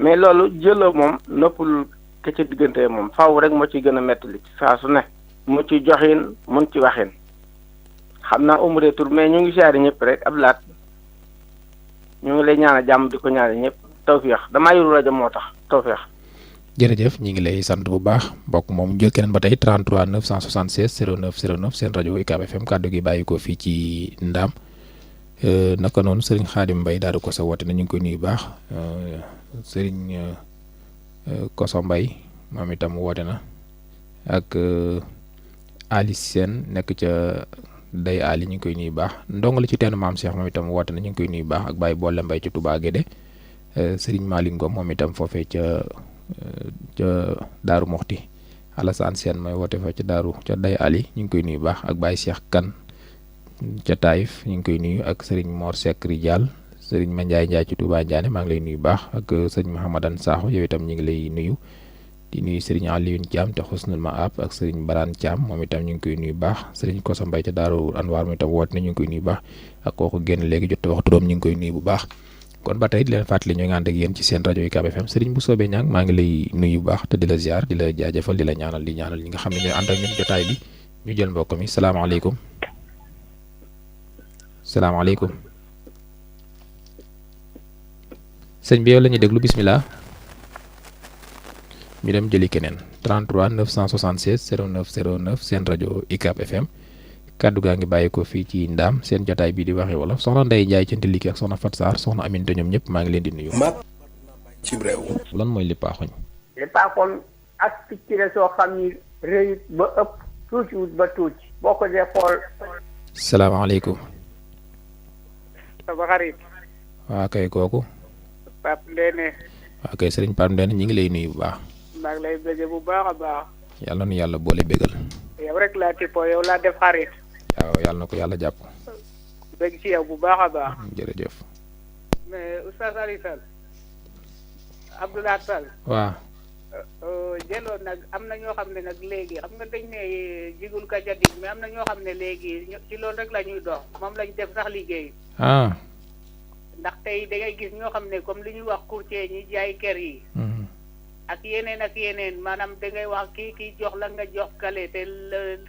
mais loolu jëloo moom noppul ke ci diggante moom faaw rek moo ciy gën a mettali saa su ne mu ci joxin mun ci waxin xam naa umuree tur mais ñu ngi siyaare ñëpp rek ab laat ñu ngi lay ñaanal jàmm di ko ñaanal ñëpp tawféex damaa yoru rajo moo tax tawféex. jërëjëf ñi ngi lay sant bu baax mbokk moom jël keneen ba tey 33 976 09 09 seen rajo UCAB FM kàddu gi bàyyi ko fii ci Ndaam naka noonu Serigne Khadim Mbaye daal di ko sa woote na ñu ngi koy nuyu baax. Sëriñ Koso Mbaye moom itam woote na ak Ali Sène nekk ca Day Ali ñu ngi koy nuyu baax ndongo li ci teenu maam Cheikh moom itam woote na ñu ngi koy nuyu baax ak Baye Bolle Mbaye ca Touba Guédé Sëriñ Malick Ngom moom itam foofee ca Daaru Moxti Alassane Sène mooy woote fa ca Day Ali ñu ngi koy nuyu baax ak Baye Cheikh Kan ca Taïf ñu ngi koy nuyu ak Sëriñ Mor Seck Ridial Sëriñ Mandiaye Ndiaye ci Touba Ndiané maa ngi lay nuyu baax ak sëriñ Mouhamadan Sakho yow itam ñu ngi lay nuyu di nuyu sëriñ Alioune Thiam te Xusnul Maab ak sëriñ Barane Thiam moom itam ñu ngi koy nuyu baax sëriñ Koso Mbaye ca Daaru Anwar moom itam woote na ñu ngi koy nuyu baax ak kooku génn léegi jot wax turam ñu ngi koy nuyu bu baax kon ba tey di leen fàttali ñoo ngi ànd ak yéen ci seen rajo UCAB FM sëriñ bu soobee ñaang maa ngi lay nuyu bu baax te di la ziar di la jaajëfal di la ñaanal ñi nga xam ne ñooy ànd ak ñun jotaay bi ñu jël mbokk mi salaamaaleykum salaamaaleykum sëñ bi yow la ñuy déglu bismillah ñu dem jëli keneen 33 976 09 09 seen rajo UCAB FM kaddu gaa ngi bàyyi ko fii ci Ndaam seen jotaay bii di Waxi Wolof soxna Ndeye Ndiaye ci Ndiliki ak soxna Fat Sarr soxna Aminta ñoom ñëpp maa ngi leen di nuyu. ci réew. lan mooy lippaaxoñ. lippaaxoñ ak picc la soo xam ni rëyut ba ëpp tuutiwut ba tuuti boo ko dee xool. salaamaaleykum. sama xarit. waa kay kooku. Pape Ndéné. waa kay sëriñ Pape Ndéné ñu ngi lay nuyu bu baax. maa ngi lay bëgg bu baax a baax. yàlla nu yàlla boole bégal. yow rek laa tippoo yow laa def xarit. waaw yàlla na ko yàlla jàpp. bëgg ci yow bu baax a baax. jërëjëf. mais Oustaz Alioune Sall Abdoulaye Sall. waaw. jëloon nag am na ñoo xam ne nag léegi xam nga dañ ne jigul ka ca dig mais am na ñoo xam ne léegi ci loolu rek la ñuy dox moom lañ def sax liggéey. ndax tey da ngay gis ñoo xam ne comme li ñuy wax courtier ñi jaay kër yi. ak yeneen maanaam da ngay wax kii jox la nga jox kale te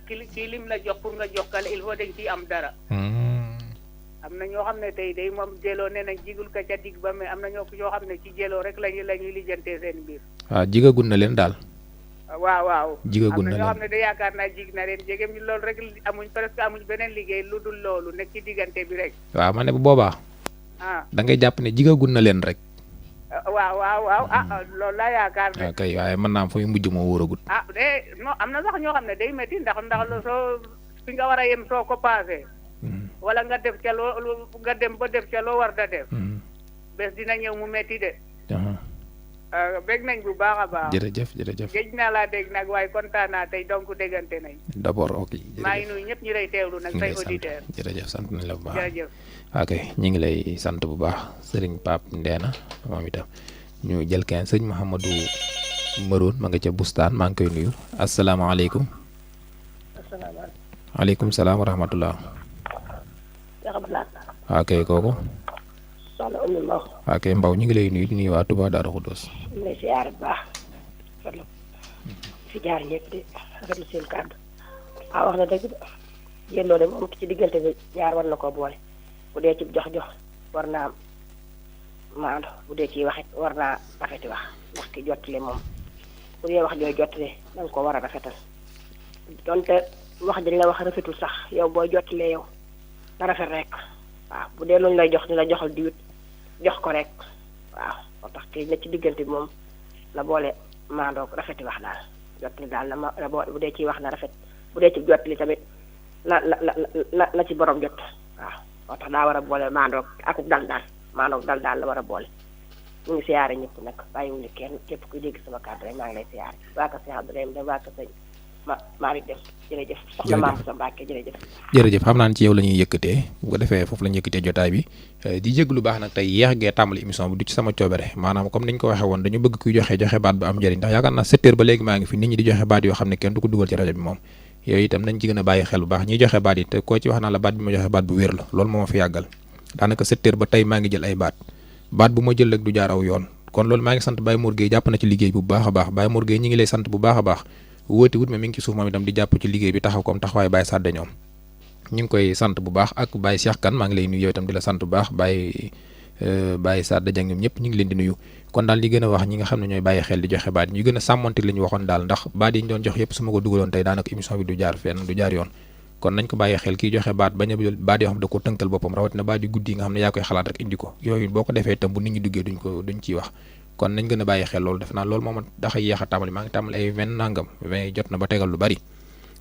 kii lim la jox pour nga jox kale il faut dañ ciy am dara. am na ñoo xam ne tey day moom jëloo nee nañ jigul ka ca dig ba mais am na ñoo xam ne ci jëloo rek la ñuy lijjantee seen biir. waaw jigagun na leen daal. waaw. jigagun na leen am na ñoo xam ne da yaakaar naa jig na leen jegem ñu loolu rek presque amuñ beneen liggéey lu dul loolu nekk ci diggante bi rek. waaw ma ne bu boobaa. da ngay jàpp ne jigagun na leen rek. waaw loolu laa yaakaar de. kay waaye mën naa am fa muy mujj moo wóoragut. non am na sax ñoo xam ne day métti ndax soo fi nga war a yem soo ko paasee. wala nga def ca loo nga dem ba def ca loo war da def. bés dina ñëw mu métti de. bég nañ bu baax a baax. jërëjëf. géej naa laa dégg nag waaye kontaan naa tey donc déggante nañ. d'abord ok. maa ngi nuyu ñëpp ñi lay teewlu nag say auditeurs. jërëjëf sant nañ la bu baax jërëjëf. ok ñu ngi lay sant bu baax sëriñ Pape Ndeena moom itam ñu jël kenn sëñ Mouhamadou Maroon ma nga ca bustaan maa ngi koy nuyu asalaamaaleykum. waaleykum salaam wa rahmatullah. ok kooku. soxna Oumy Mbow. ok Mbow ñu ngi lay nuyu di nuyu waa Touba Darou Khoudoss. ñu ngi lay siyaar bu baax. rafetlu fi jaar ñëpp di rafetlu seen kàddu. wax na dëgg de yéen loolu moom ci diggante bi ñaar war na koo boole bu dee ci jox war naa maandu bu dee ci waxit war naa rafeti wax ndax ki jottale moom bu dee wax jooy jottale da nga ko war a rafetal donte wax dañ la wax rafetul sax yow booy jottalee yow na rafet rek waaw bu dee luñ lay jox ni la joxal diwit jox ko rek waaw moo tax te na ci diggante bi moom la boole maandoog rafeti wax daal jottali daal la boole bu dee ciy wax na rafet bu dee ci jottali tamit la ci borom jot waaw moo tax daa war a boole maandoog akuk dal daal maandoog dal daal la war a boole ñu ngi siyaare ñëpp nag bàyyiwuñu kenn képp kuy dégg sama kàddu rek maa ngi lay siyaare waa ka Cheikh Abdoulaye dem waa ka sëñ maa ngi dem jërëjëf soxna maam sa Mbàkke jërëjëf xam naa ne ci yow la ñuy yëkkatee bu ko defee foofu la ñuy yëkkatee jotaay bi di jégg lu baax nag tey yeex gee tàmbali émission bi du ci sama coobere maanaam comme niñ ko waxee woon dañu bëgg kuy joxe baat bu am njëriñ ndax yaakaar naa 7 heures ba léegi maa ngi fi nit ñi di joxe baat yoo xam ne kenn du ko dugal ci rajo bi moom yooyu itam nañ ci gën a bàyyi xel bu baax ñiy joxe baat yi te koo ci wax naa la baat bi ma joxe baat bu wér la loolu moo ma fi yàggal daanaka 7 heures ba tey maa ngi jël ay baat bu ma jël rek du jaar aw yoon kon loolu maa ngi sant Baye Mor Gueye jàpp na ci liggéey bu baax a baax Baye Mor Gueye ñi ngi lay sant bu baax a baax wóoti wut mais mi ngi ci suuf moom itam di jàpp ci liggéey bi taxaw comme taxawaay Baye Sadda ñoom ñu ngi koy sant bu baax ak Baye Cheikh Kane maa ngi lay nuyu yow itam di la sant bu baax Baye Sadda Dieng ñoom ñëpp ñu ngi leen di nuyu kon daal li gën a wax ñi nga xam ne ñooy bàyyi xel di joxe baat ñu gën a sàmmonte li ñu waxoon daal ndax baat yi ñu doon jox yëpp su ma ko dugaloon tey daanaka émission bi du jaar fenn du jaar yoon kon nañ ko bàyyi xel kiy joxe baat bañ a baat yoo xam ne da ko tënkal boppam rawatina baat yu guddi yi nga xam ne yaa koy xalaat rek indi ko yooyu boo ko defee itam bu nit ñi duggee duñ ciy wax kon nañ gën a bàyyi xel loolu def naa loolu moom daxa yéex a tàmbali maa ngi tàmbali ay 20 nangam 20 jot na ba tegal lu bari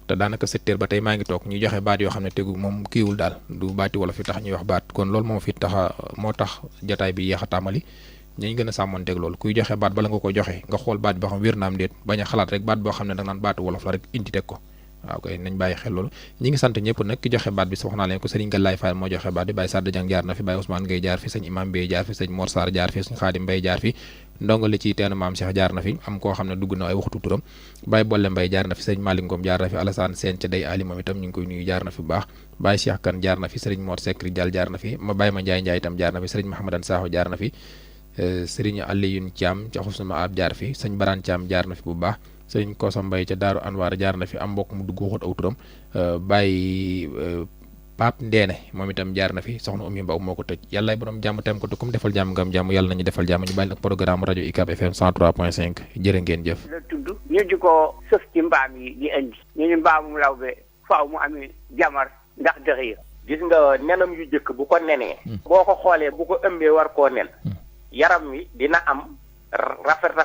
te daanaka 7 heures ba tey maa ngi toog ñuy joxe baat yoo xam ne tegu moom kiiwul daal du baati wala fi tax ñuy wax baat kon loolu moom fi taxa moo tax jotaay bi yéex a tàmbali ñu gën a sàmmanteeg loolu kuy joxe baat bala nga ko joxe nga xool baat boo xam wér na am déet bañ a xalaat rek baat boo xam ne da nga naan baatu wolof la rek indi teg ko waaw kay nañ bàyyi xel loolu ñi ngi sant ñëpp nag ki joxe baat bi wax naa leen ko Serigne Galaye Fall moo joxe baat bi Baye Sadda Dieng jaar na fi Baye Ousmane Gueye jaar fi sëñ Imam Bey jaar fi sëñ Mor Sarr jaar fi sëñ Khadim Mbaye jaar fi ndongali ci teenu maam Cheikh jaar na fi am koo xam ne dugg na ay waxtu turam Baye Bolle Mbaye jaar na fi sëñ Malick Ngom jaar na fi Alassane Sène ca day Ali moom itam ñu ngi koy nuyu jaar na fi bu baax Baye Cheikh Kane jaar na fi Serigne Mor Sekri Diall jaar na fi ma Baye ma Ndiaye itam jaar na fi Serigne Mahamadan Sakho jaar na fi Serigne Alioune Thiam ca Xusna ma ab jaar fi sëñ Barane Thiam jaar na fi bu baax sëñ Koso Mbaye ca Daaru Anwar jaar na fi am mbokk mu dugg waxut aw turam Baye Pape Ndeene moom itam jaar na fi soxna Oumy Mbow moo ko tëj yàlla borom jàmm tem ko te comme defal jàmm ngam jàmm yàlla nañu defal jàmm ñu bàyyi nag programme rajo UCAB FM 103.5 jërë ngeen jëf la tudd ñu di ko sëf ci mbaam yi di indi ñu ni mbaamu law be faaw mu amee jamar ndax dëxiir gis nga nenam yu jëkk bu ko nenee boo ko xoolee bu ko ëmbee war koo nen yaram wi dina am rafet